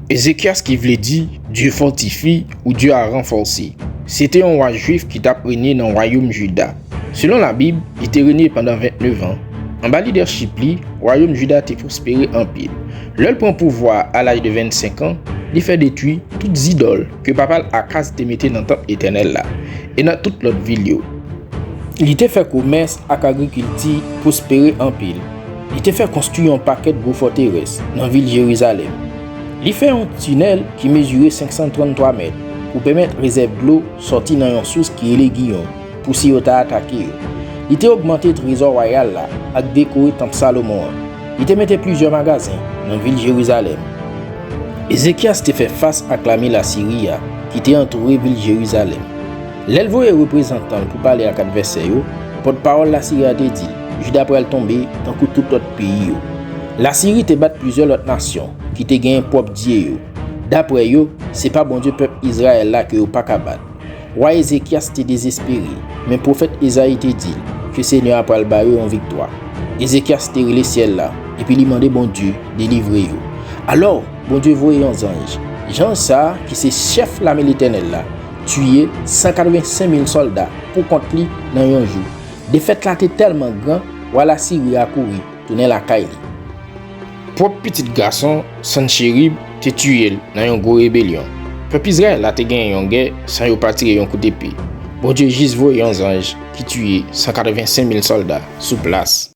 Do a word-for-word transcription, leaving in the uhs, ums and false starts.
Ezekyas, ki vle di Dieu fortifie ou Dieu a renforcé, se te yon wa jwif ki t ap renye nan wayòm Jida. Selon Labib, li te renye pandan vennèf an. Anba lidèchip li, wayòm Jida te pwospere anpil. Lè l pran pouvwa a laj de vennsenk an, li fè detwi tout zidòl ke papa l Akaz te mete nan tanp Etènèl la e nan tout lòt vil yo. Li te fè komès ak agrikilti pwospere anpil. Li te fè konstwi yon pakèt gwo fòterès nan vil Jerizalèm. Li fè yon tinèl ki mezire senk san tranntwa mèt pou pèmèt rezèv dlo sòti nan yon sous ki rele Giyon pou si yo ta atake yo. Li te ogmante trezò wayal la ak dekore tanp Salomon an. Li te mete plizyè magazen nan vil Jerizalèm. Ezekyas te fè fas ak lame Lasiri a ki te antoure vil Jerizalèm. Lè l voye reprezantan l pou pale ak advèsè yo, pòtpawòl Lasiri a te di l, Jida pral tonbe tankou tout lòt peyi yo. Lasiri te bat plizyè lòt nasyon ki te genyen pwòp dye yo. Dapre yo, se pa Bondye pèp Izrayèl la ke yo pa ka bat. Wa Ezekyas te dezespere, men pwofèt Ezayi te di l ke Senyè a pral ba yo yon viktwa. Ezekyas te rele syèl la, epi li mande Bondye delivre yo. Alò, Bondye voye yon zanj. Zanj sa a, ki se chèf lame Letènèl la, tiye san katrevensenk mil sòlda pou kont li nan yon jou. Defèt la te tèlman gran, wa Lasiri a kouri tounen lakay li. Pwòp pitit gason Sancherib te tiye l nan yon gwo rebelyon. Pèp Izrayèl la te genyen yon gè san yo pa tire yon kout epe. Bondye jis voye yon zanj ki tiye san katrevensenk mil sòlda sou plas.